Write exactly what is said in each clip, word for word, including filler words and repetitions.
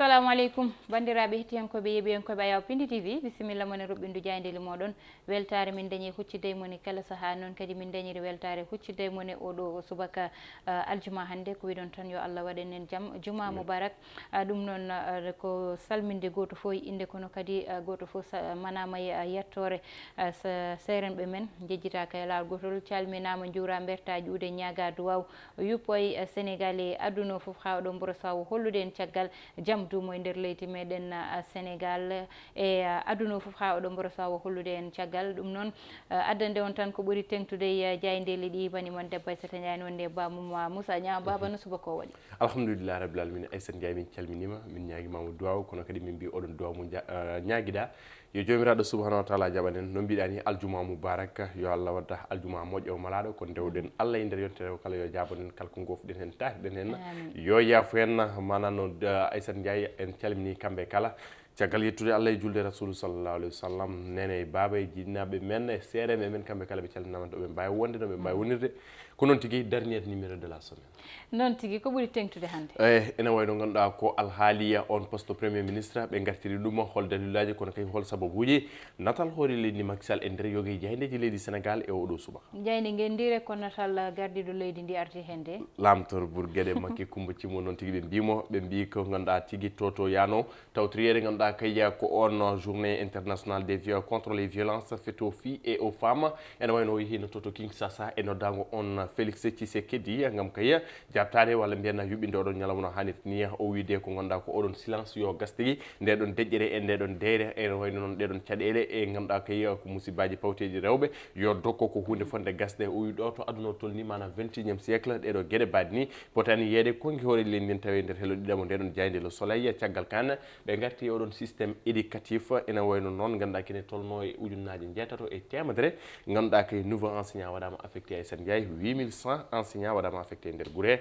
Assalamu aleykum, banndiraaɓe hettiyankooɓe, yeeɓiyankooɓe Ayaw Pindi T V, bisimilla mon e roɓɓindu jaayndeeli mooɗon. Weltaare min dañi huccidde e mon e kala sahaa, noon kadi min dañiri weltaare huccidde e mon e oɗo subaka, ah, aljuma hannde. Ko wiɗon tan, yo Allah waɗan en jam, juma mubarak. Ah, ɗum noon, ah, ko salminde gooto fof e innde, kono kadi, ah, gooto fof sa-, manaama e, ah, yettoore, ah, sa-, seerenɓe men, njejjitaaka e laawol gootol, calminaama, njuuraa, mbertaa ƴuude, ñaagaa duwaaw, yuppoy, ah, Senegal e aduna o fof, haa oɗo mboro sawo hollude en caggal jam duumo e nder leydi meɗen, ah, Senegal e, ah, aduna o fof, haa oɗo mboro sawo hollude en caggal. Ɗum noon, ah, addande on tan ko ɓuri teŋtude e, ah, jaayndeeli ɗi, bani mon debbo Aissata Ndiaye, wonde e bamum, ah, Moussa Niang. Baba, no subaka o waɗi? Alhamdulillah rabbil alamin. Aissata Ndiaye, min calminima, min ñaagimama duwaw, kono kadi min mbi oɗon duwaw mo ja-, ah, ñaagiɗa, yo Joomiraaɗo subhanahu wa taala jaɓan en. No mbiɗa ni, aljuma mubarak, yo Allah wadda aljuma moƴƴo o malaɗo, ko ndewɗen Allah e nder yontere o kala, yo jaɓan en kala ko gofuɗen hen, tahirɗen hen. Amin. Yo yaafu en, mana no, ah, Aissata Ndiaye, en calmini kamɓe kala. Caggal yettude Allah e julde Rasulu sallallahu alaihi wasallam, nene e baaba e jinnaaɓe men e seereeɓe men, kamɓe kala ɓe calminaama, ɗo ɓe mbaawi wonde, no ɓe mbaawi wonirde. Ko noon tigi, dernier numéro de la semaine. Noon tigi, ko ɓuri teŋtude hannde? Eh, ene wayno ngannduɗaa ko alhaaliya on poste premier ministre, ɓe ngartiri ɗum, hol dalilaaji, kono kay hol sababuuji natal hoore leydi Macky Sall e nder yoga e jaayndeeji leydi Sénégal e oɗo subaka? Jaaynde ngenndiire ko natal gardiiɗo leydi ndi arti heen de. Laamtor Bourguédé Macky Coumba Thimo, noon tigi ɓe mbiimo, ɓe mbi ko ngannduɗaa tigi toto yaano, tawtoriyeede ngannduɗaa kay ko on journée internationale des viol-, contre les violences faites aux filles et aux femmes. Ene wayno o yehiino toto Kinshasa e noddaango on Félix Tshisekedi ngam kay jaabtaade walla mbiyen yuɓɓinde oɗon ñalawma no haanirta ni. O wiide ko ngannduɗaa ko oɗon silence yo gas tigi, nde ɗon deƴƴere e nde ɗon deyre, ene wayno noon ɗe ɗon caɗeele e ngannduɗaa kay ko musibaaji pawteeji rewɓe, yo dokko ko huunde fonde gasde. O wi ɗo to aduna o tolni, maanaam vingt et unième siècle, ɗe ɗo geɗe mbaɗi ni potani yeede konngi hoore leydi ndin tawi nder hello ɗiɗamo nde ɗon jaaynde Le Soleil. Caggal kan ɓe ngarti e oɗon système éducatif, ene wayno noon ngannduɗaa kene tolno e ujunnaaje njeetato e teemedere, ngannduɗaa kay nouveau enseignant waɗaama affecté, Aissata Ndiaye, huit mille cent enseignant waɗaama affecté e nder gure.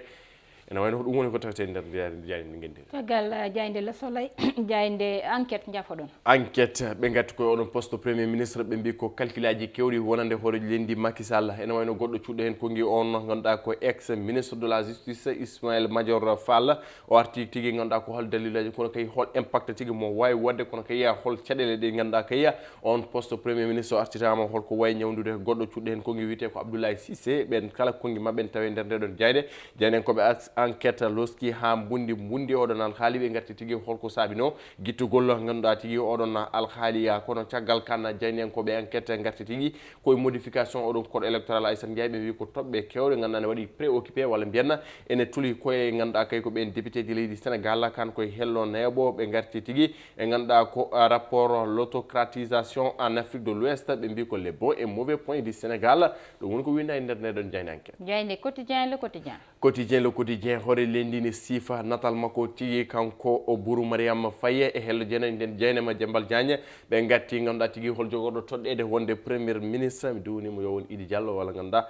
Ene wayno ko ɗum woni ko tawete e nder jaaynde ngenndiire. Caggal, ah, jaaynde Le Soleil, jaaynde Enquête njafoɗon. Enquête, ɓe ngarti koye oɗon poste premier ministre, ɓe mbi ko calculaji kewɗi wonande hoorejo leydi Macky Sall. Ene wayno goɗɗo cuɗɗo heen konngi on ngannduɗaa ko ex ministre de la justice Ismaël Madior Fall. O arti tigi ngannduɗaa ko hol dalilaji, kono kay hol impact tigi mo waawi waɗde, kono kay hol caɗeele ɗe ngannduɗaa kay on poste premier ministre o artiraama, holko wayi ñawndude goɗɗo cuɗɗo heen konngi wiyetee ko Abdoulaye Cissé. Ɓeen kala konngi maɓɓe ne tawi nder nde ɗon jaaynde. Jaayndiyankooɓe as-, Enquête loski haa mbundi mbundi oɗon alhaali, ɓe ngarti tigi holko saabino gittugol ngannduɗaa tigi oɗon alhaali. Kono caggal kan jaayndiyankooɓe Enquête ngarti tigi koye modification oɗon code électoral, Aissata Ndiaye, ɓe mbi ko toɓɓe kewɗe ngannduɗaa ne waɗi préoccupé walla mbiyen ene tuli koye ngannduɗaa kay ko ɓeen député ji leydi Sénégal, kan koye hello neeɓo, ɓe ngarti tigi e ngannduɗaa ko, ah, rapport l'autocratisation en Afrique de l'Ouest, ɓe mbi ko les bons et mauvais points du Sénégal. Ɗum woni ko winda e nder nde ɗon jaaynde Enquête. Jaaynde Quotidien, Le Quotidien. Quotidien, Le Quotidien, hoore leydi ne siifa natal makko tigi, kanko o Bourou Mariama Faye e hello jeenayi nden jaaynde Madiambal Diagne. Ɓe ngatti ngannduɗaa tigi hol jogorɗo toɗɗeede wonde premier ministre. Mi duwni mo yo won Idi Diallo walla ngannduɗaa,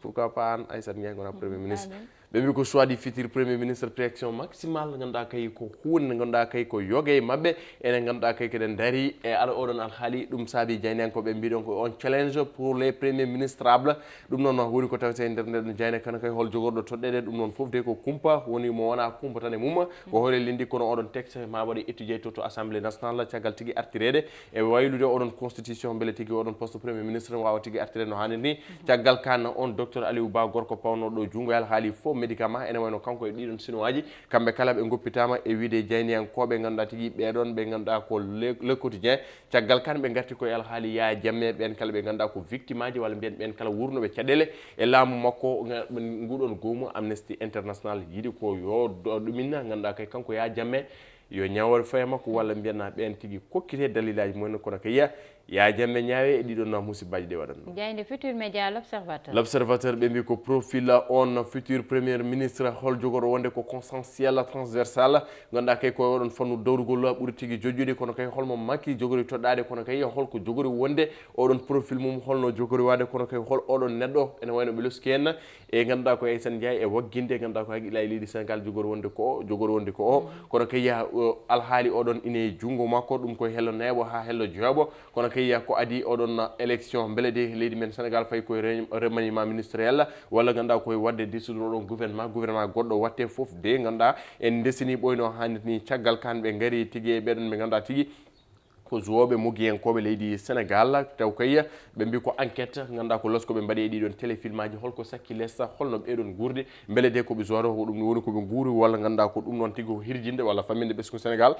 pourquoi pas an Aissata Ndiaye ngona premier ministre. Amin. Ɓe mbi ko choix du futur premier ministre, pression maximale, ngannduɗaa kay ko huunde nde ngannduɗaa kay ko yoga e maɓɓe, enen ngannduɗaa kay keɗen ndaari e ala oɗon alhaali. Ɗum saabi jaayndiyankooɓe mbiɗon ko on challenge pour les premiers ministrables. Ɗum noon woni ko tawete e nder nde ɗon jaaynde, kono kay hol jogorɗo toɗɗeede, ɗum noon fof de ko kumpa, woni mo wona kumpa tan e mum ko hoore leydi, kono oɗon texte ma waɗe étudier to, to Assemblée nationale, caggal tigi artireede e waylude oɗon constitution, mbele tigi oɗon poste premier ministre ne waawa tigi artireede no haaniri ni. Caggal kan on docteur Aliou Ba, gorko pawnooɗo junngo e alhaali faux médicament, ene wayno kanko e ɗiɗon chinois ji, kamɓe kala ɓe ngoppitaama e wiide jaayndiyankooɓe ngannduɗaa tigi ɓeɗon ɓe ngannduɗaa ko Le, Le Quotidien. Caggal kan ɓe ngarti koye alhaali Yaya Jammeh, ɓeen kala ɓe ngannduɗaa ko victime aji walla mbiyen ɓeen kala wurnuɓe caɗeele e laamu makko, nga-, nguɗon goomu Amnesty International yiɗi ko yo do-, ɗuminna ngannduɗaa kay kanko Yaya Jammeh yo ñaawol faye makko walla mbiyanna ɓeen tigi kokkite dalilaji mumen, kono kay Yaya Jammeh ñaawe e ɗiɗon musibaji ɗe waɗanno. Jaaynde Futur Média, L'Observateur. L'Observateur, ɓe mbi ko profil on futur premier ministre, hol jogorɗo wonde ko consensuel transversal, ngannduɗaa kay ko oɗon fannu dowrugol ɓuri tigi jojjude, kono kay holmo Macky jogori toɗɗaade, kono kay holko jogori wonde oɗon profil mum, holno jogori waade, kono kay hol oɗon neɗɗo, ene wayno ɓe loski en e ngannduɗaa ko Aissata Ndiaye e wagginde, ngannduɗaa ko haqillaji leydi Sénégal jogori wonde ko o, jogori wonde ko o, kono kay o alhaali oɗon ine junngo makko, ɗum koye hello neeɓo haa hello jeeɓo. Kono kay ko adii oɗon élection, mbele de leydi men Sénégal fayi koye re-, remaniement ministériel, walla ngannduɗaa koye waɗde dissoudre oɗon gouvernement, gouvernement goɗɗo waɗte? Fof de ngannduɗaa en ndesini ɓooyno haanirta ni. Caggal kan ɓe ngari tigi e ɓeɗon ɓe ngannduɗaa tigi ko joueauɓe, moggiyankooɓe leydi Sénégal, taw kay ɓe mbi ko enquête, ngannduɗaa ko losko ɓe mbaɗi e ɗiɗon téléfilm aji, holko sakki lesta, holno ɓeɗon guurdi, mbele de ko ɓe joueur, ko ɗum woni ko ɓe nguuri, walla ngannduɗaa ko ɗum noon tigi ko hirjinde walla famminde ɓesngu Sénégal.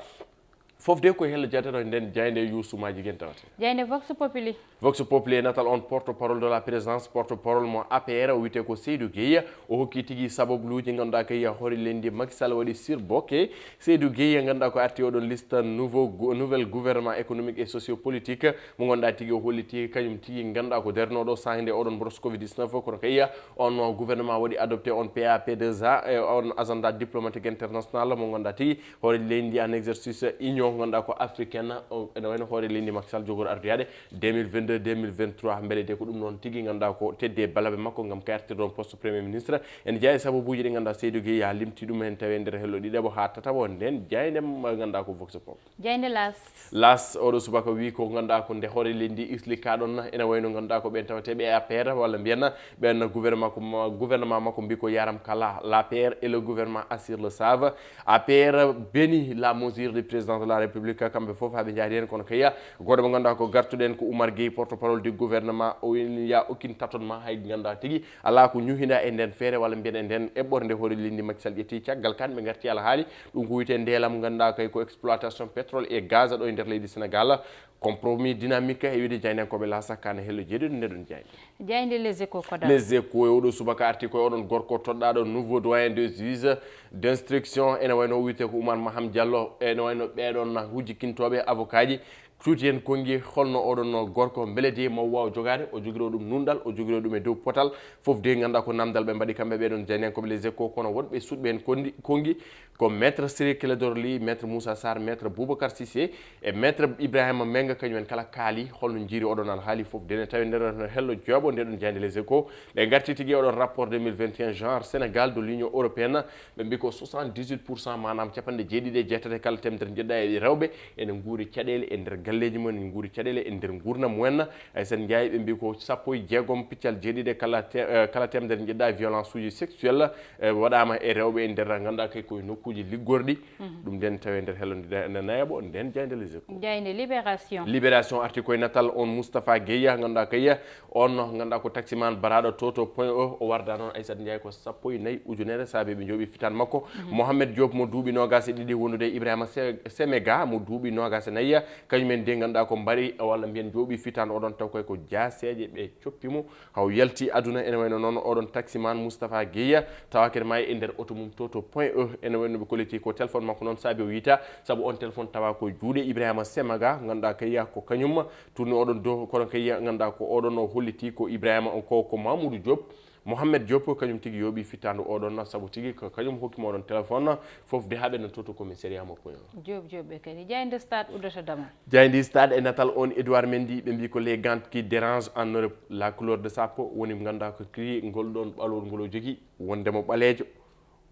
Fof de ko hello jeetato nden jaaynde Yuusumaaji gen tawata. Jaaynde Vox Populi. Vox Populi e natal on porte-parole de la présidence, porte-parole mo A P R o wiyetee ko Seydou Guèye. O hokki tigi sababluuji ngannduɗaa kay hoore leydi Macky Sall waɗi surboke. Seydou Guèye ngannduɗaa ko arti oɗon liste nouveau gou-, nouvel gouvernement économique et sociopolitique mo ngannduɗaa tigi o holliti kañum tigi ngannduɗaa ko darnooɗo sahnde oɗon mboros covid dix-neuf, kono kay on gouvernement waɗi adopté on P A P deux A e on agenda diplomatique international mo ngannduɗaa tigi hoore leydi en exercice union ngannduɗaa ko africaine, o, ene wayno hoore leydi Macky Sall jogori ardoyaade deux mille vingt-deux, deux mille vingt-trois, mbele de ko ɗum noon tigi ngannduɗaa ko teddi e balabe makko ngam kay artirde on poste premier ministre. Ene jeyaa e sababuuji ɗi ngannduɗaa Seydou Guèye yaa limti ɗum heen tawi e nder hello ɗiɗaɓo haa tataɓo nden jaaynde mo ngannduɗaa ko Vox Pop. Jaaynde L'As. L'As, oɗo subaka wi ko ngannduɗaa ko nde hoore leydi islika ɗon, ene wayno ngannduɗaa ko ɓen tawateeɓe e A P R walla mbiyen ɓen gouvernement ko ma-, gouvernement makko mbi ko Yaram Kala. L'A P R et le gouvernement assure le save. A P R bénit la mesure du président de la République, kamɓe fof haa ɓe njaari heen, kono kay gooto mo ngannduɗaa ko gartuɗen ko Oumar Gueye, porte-parole du gouvernement, o wini yaa okkin tâtonnement hay ngannduɗaa tigi alaa ko ñuhinaa e nden feere walla mbiyen e nden eɓɓorde nde hoore leydi Macky Sall ƴetti. Caggal kan ɓe ngarti alhaali ɗum ko wiyetee ndeelam ngannduɗaa kay ko exploitation pétrole et gaz ɗo e nder leydi Sénégal. Compromis dynamique e wiyde jaayndiyankooɓe L'As, kaane hello jeeɗiɗo nde ɗon jaaynde. Jaaynde Les Échos ko ɗo. Les Échos e oɗo subaka arti koye oɗon gorko toɗɗaaɗo nouveau doyen des juges d'instruction, ene wayno o wiyetee ko Oumar Maham Diallo, ene wayno ɓeɗon hujjikintooɓe avocat ji. Cuuti heen konngi, holno oɗon gorko mbele de mo waaw jogaade, o jogiroo ɗum nunɗal, o jogiroo ɗum e dow potal, fof de ngannduɗaa ko namdal ɓe mbaɗi kamɓe ɓeɗon jaayndiyankooɓe Les Échos, kono woɗɓe suuɗɓe heen kondi-, konngi ko maître Ciré Clédor Ly, maître Moussa Sarr, maître Boubacar Cissé e maître Ibrahima Menga, kañum en kala kaali holno njiiri oɗon alhaali fof de ne tawi nder hello jeeɓo nde ɗon jaaynde Les Échos. Ɓe ngarti tigi oɗon rapport deux mille vingt et un genre Sénégal de l'Union européenne, ɓe mbi ko soixante-dix-huit pour cent, maanaam capanɗe jeeɗiɗi e jeetati e kala temedere njeɗɗa e rewɓe ene nguuri caɗeele e nder galleeji mum, ene nguuri caɗeele e nder nguurndam mum en. Aysata Ndiaye ɓe mbi ko sappo e jeegom piccal jeeɗiɗi e kala te-, eh, kala temedere njeɗɗa violence uji sexuelle, eh, waɗaama e rewɓe e nder ngannduɗaa kay koye nokkuuji liggorɗi. Ɗum nden tawi e nder hello nde nayaɓo nden jaaynde Les Échos. Jaaynde Libération. Libération arti koye natal on Moustapha Guèye ngannduɗaa kay on ngannduɗaa ko taximan baraɗo Toto point E, o warda noon Aysata Ndiaye ko sappo e nayi ujunere saabi ɓe jooɓi fitan makko. Mohamed Diop mo duuɓi noogas e ɗiɗi wondude e Ibrahima Se-, Semega mo duuɓi noogas e nayi, kañum en de ngannduɗaa ko mbari walla mbiyen jooɓi fitan oɗon taw koye ko jaaseeje ɓe coppi mo. Haw yalti aduna ene wayno noon oɗon taximan Moustapha Guèye tawa kadi ma e nder oto mum Toto point E, ene wayno ɓe kolliti ko téléphone makko noon saabi o yiyta, sabu on téléphone tawa ko juuɗe Ibrahima Semaga, ngannduɗaa kay ko kañum tourni oɗon dow, kono kay ngannduɗaa ko oɗon o holliti ko Ibrahima, ko, ko Mamoudou Diop, Mohamed Diop, kañum tigi yooɓi fittaandu oɗon, sabu tigi ko kañum hokki mo oɗon téléphone, fof de haaɓe no Toto commissariat mo point E. Joop joop ɓe kadi. Jaaynde Stade uddata damal. Jaaynde Stade e natal on Edouard Mendy, ɓe mbi ko les gants qui dérangent en Europe, la couleur de sa peau, woni ngannduɗaa ko kiri ngol ɗon ɓalol ngol o jogii, wonde mo ɓaleejo,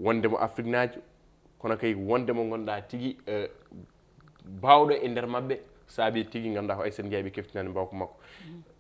wonde mo afriknaajo, kono kay wonde mo ngannduɗaa tigi, eh, baawɗo e nder maɓɓe, saabi tigi ngannduɗaa ko Aysata Ndiaye ɓe keftinani mbawka makko.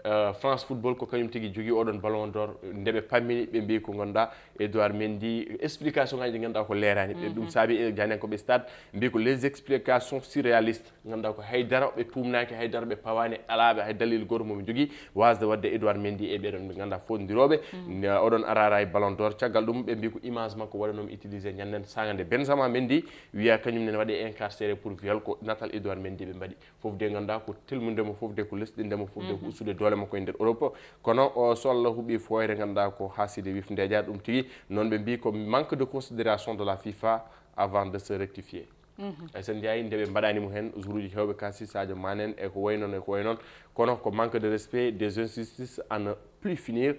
Eh, France Football ko kañum tigi jogii oɗon Ballon d'Or, nde ɓe pammini ɓe mbi ko ngannduɗaa Edouard Mendy, explication ngaji ɗi ngannduɗaa ko leeraani. Ɓe ɗum saabi e jaayndiyankooɓe Stade mbi ko les explications surréalistes, ngannduɗaa ko haydara ɓe tuumnaaki, haydara ɓe pawaani, alaa ɓe hay dalil gooto mo ɓe njogii waasde waɗde Edouard Mendy e ɓeɗon ɓe ngannduɗaa foondirooɓe. Ne, oɗon araara e Ballon d'Or, caggal ɗum ɓe mbi ko image makko waɗanoomi utilisé ñanden saanga nde Benjamin Mendy wiya kañum nen waɗi incarcéré pour viol, ko natal Edouard Mendy ɓe mbaɗi. Fof de ngannduɗaa ko telmunde mo, fof de ko lesɗinde mo, fof de ko ustude doole makko e nder Europe. Kono o, so Allah huɓi fooyre, ngannduɗaa ko haaside wifndeeja ɗum tigi. Noon ɓe mbi ko manque de considération de la FIFA avant de se rectifier. Aysata Ndiaye nde ɓe mbaɗani mo heen, joueuruji heewɓe kaasi, Sadio Mané en e ko wayi noon, e ko wayi noon. Kono ko manque de respect, des injustices à ne plus finir.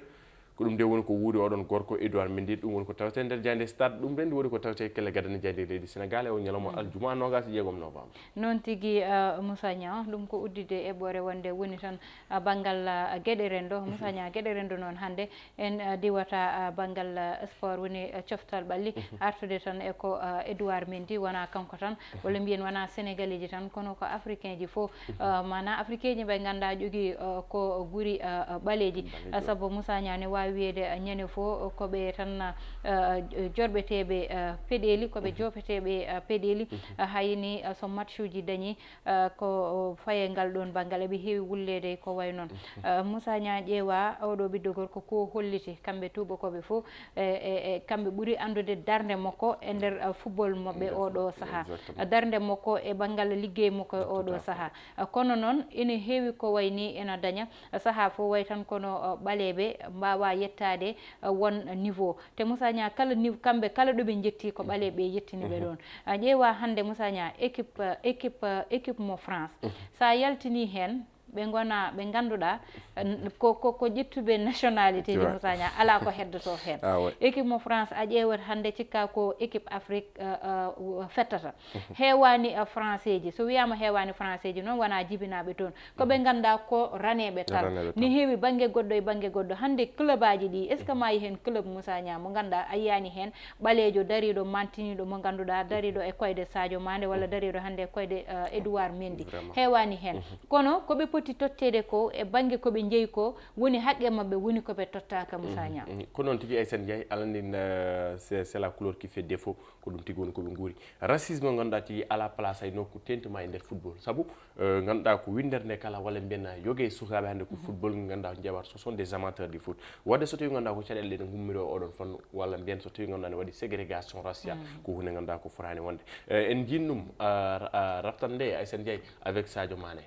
Ko ɗum de woni ko wuuri oɗon gorko Edouard Mendy. Ɗum woni ko tawte nder jaaynde Stade. Ɗum rendi woni ko tawte kelle gadane jaaynde leydi Sénégal e o ñalawma aljuma noogas e jeegom novembre. Noon tigi, uh, Moussa Niang, ɗum ko uddide eɓɓore wonde woni tan, uh, banngal, uh, geɗe renndo. Moussa Niang, geɗe renndo noon hannde en, uh, diwata, uh, banngal, uh, sport woni, uh, coftal ɓalli, artude tan e ko, uh, Edouard Mendy, wona kanko tan, walla mbiyen wona Sénégalais ji tan, kono ko Africain ji fof, uh, maanaam Africain ji ɓe ngannduɗaa jogii, uh, ko guri, uh, uh, ɓaleeji. Uh, sabu Moussa Niang ne waawi wiyeede, uh, ñande fof, uh, ko ɓe tan, uh, uh, jorɓeteeɓe, uh, peɗeeli, ko ɓe joopeteeɓe, uh, peɗeeli, uh, hayni, uh, so match uji dañi, uh, ko faye ngal ɗoon banngal, eɓe heewi wulleede ko wayi noon. Uh, Moussa Niang ƴeewa oɗo ɓiɗɗo gorko ko holliti, kamɓe tuubakooɓe fof, e, e, e kamɓe ɓuri anndude darnde makko e nder, uh, football maɓɓe oɗo sahaa. Darnde makko e banngal liggey makko e oɗo sahaa. Uh, kono noon ene heewi ko wayi ni ena daña, uh, sahaa fof wayi tan kono, uh, ɓaleeɓe mbaawa yettaade, uh, won niveau. Te Moussa Niang kala niw-, kamɓe kala ɗo ɓe njetti ko ɓaleeɓe yettini ɓe ɗoon. A ƴeewa hannde Moussa Niang équipe, uh, équipe, uh, équipe mo France. So a yaltini heen, ɓe ngona, ɓe ngannduɗaa, uh, n-, ko, ko, ko ƴettuɓe nationalité ji. Moussa Niang, alaa ko heddoto heen. Ah, ouais. Équipe mo France, a ƴeewat hannde cikka ko équipe Afrique, uh, uh, fettata. Heewaani, uh, Français ji. So wiyaama heewaani Français ji noon, wona jibinaaɓe toon. Ko ɓe ngannduɗaa ko raneeɓe tan. Raneeɓe tan. Ne heewi bannge goɗɗo e bannge goɗɗo. Hannde club aji ɗi, est-ce que maayi heen club Moussa Niang mo ngannduɗaa a yiyaani heen ɓaleejo dariiɗo mantiniiɗo mo ngannduɗaa dariiɗo e koyɗe Sadio Mané walla dariiɗo hannde e koyɗe, uh, Edouard Mendy? Vraiment. Heewaani heen. Kono ko ɓe poti totteede ko e bannge ko ɓe njeyi ko woni haqqe maɓɓe, woni ko ɓe tottaaka Moussa Niang. Ko noon tigi Aysata Ndiaye, alaa ndin, uh, c'est, c'est la couleur qui fait défaut. Ko ɗum tigi woni ko ɓe nguuri. Racisme ngannduɗaa tigi alaa place hay nokku teeŋti ma e nder football. Sabu, eh, ngannduɗaa ko winndere nde kala walla mbiyen yoga e sukaaɓe hannde ko football ngannduɗaa ko njewata, ce sont des amateurs du foot. Wadde so tawi ngannduɗaa ko caɗeele ɗe ngummiri o oɗon fannu walla mbiyen so tawi ngannduɗaa ne waɗi ségrégation raciale, ko hunde ngannduɗaa ko fotaani wonde. Eh, en njiin ɗum, ah, ra-, ah, raftande nde Aysata Ndiaye avec Sadio Mané.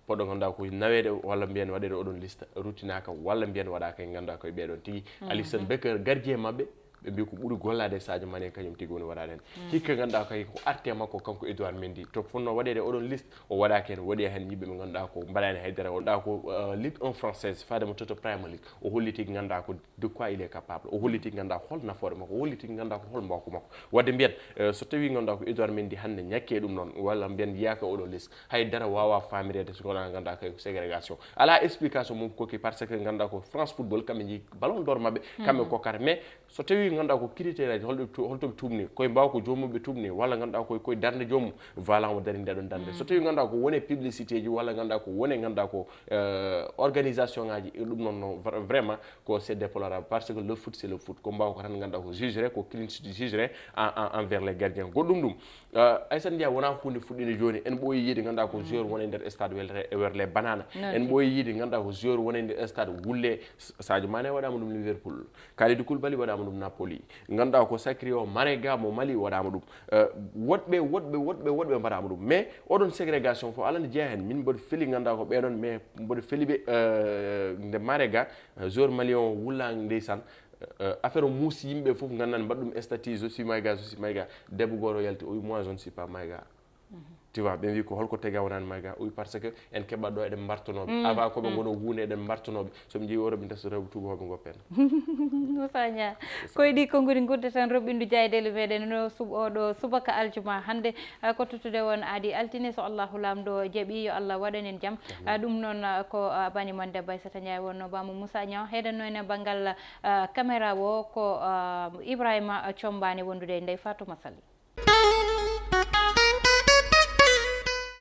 Poɗɗo ngannduɗaa ko naweede walla mbiyen waɗeede oɗon liste ruttinaaka walla mbiyen waɗaaka e ngannduɗaa koye ɓeɗon tigi. Alisson Becker gardien maɓɓe, ɓe mbi ko ɓuri gollaade e Sadio Mané kañum tigi woni waɗaade heen. Hikka ngannduɗaa kay ko arte makko kanko Edouard Mendy. To fotnoo waɗeede oɗon liste, o waɗaaki heen, waɗi heen yimɓe ɓe ngannduɗaa ko mbaɗaani haydara. O ɗa ko, uh, Ligue un française, faade mo toto Premier League. O holli tigi ngannduɗaa ko de quoi il est capable. O holli tigi ngannduɗaa ko hol nafoore makko, o holli tigi ngannduɗaa ko hol mbawka makko. Wadde mbiyen, eh, so tawi ngannduɗaa ko Edouard Mendy hannde ñakke ɗum noon, walla mbiyen yiyaaka oɗo liste, haydara waawa faamireede so ngannduɗaa kay ko ségrégation. Alaa explication mum ko ki, parce que ngannduɗaa ko France Football, kamɓe njeyi ballon d'or maɓɓe, kamɓe kokkata. Mais so tawi ngannduɗaa ko critère aji, holɓe tu-, holto ɓe tuumni, koye mbaaw ko joomum ɓe tuumni, walla ngannduɗaa koye, koye darnde joomum, voilà, omo daari nde ɗon darnde. So tawi ngannduɗaa ko wone publicité ji, walla ngannduɗaa ko wone ngannduɗaa ko, euh, organisation ngaji, e ɗum noon, no, vra-, vraiment, ko c'est déplorable, parce que le foot, c'est le foot. Ko mbaaw ko tan ngannduɗaa ko jugere, ko clean sheet jugere en, en, envers les gardiens. Goɗɗum ɗum, Euh, Aysata Ndiaye, wonaa huunde fuɗɗiinde jooni. En ɓooyi yiide, ngannduɗaa ko joueur woni e nder stade Werle, Werle Banana. En ɓooyi yiide, ngannduɗaa ko joueur woni e nder stade Wulle. S-, Sadio Mané waɗaama ɗum Liverpool. Kalidou Koulibaly waɗaama ɗum Napoli. Ngannduɗaa ko Sakrio Marega mo Mali waɗaama ɗum. Euh, woɗɓe, woɗɓe, woɗɓe, woɗɓe mbaɗaama ɗum. Mais oɗon ségrégation fof alaa nde jeyaa heen. Min mboɗo feli ngannduɗaa ko ɓee ɗon, mais mboɗo feli ɓe, euh, nde Marega, euh, joueur malien o wullaango ndeysaan. Euh, affaire o muusi, yimɓe fof nganndan mbaɗa ɗum statut, "Je suis Maïga, je suis Maïga." Debbo gooto yalti, o wi, "Moi, je ne suis pas Maïga." Tu vois, ɓe mbi ko holko tagi a wonaani Maïga? O wi, "Parce que en keɓat ɗo eɗen mbartonooɓe. Avant ko ɓe ngona wuunde eɗen mbartonooɓe. So ɓe njeewi oto ɓe ndesto rewɓe tuubakooɓe ngoppen." Moussa Niang. Ko e ɗi konguɗi nguurda tan roɓɓindu jaaydeli meɗen no sub-, oɗo subaka aljuma hannde, ah, ko tottude won aadi altine so Allahu Laamɗo jaɓi, yo Allah waɗan en jam. Ah, ɗum noon, ah, ko, ah, bani mon debbo Aysata Ndiaye wonno bamo Moussa Niang. Heɗen noon e banngal, ah, caméra o ko, ah, Ibrahima Thiombane wondude e Ndeye Fatouma Sall.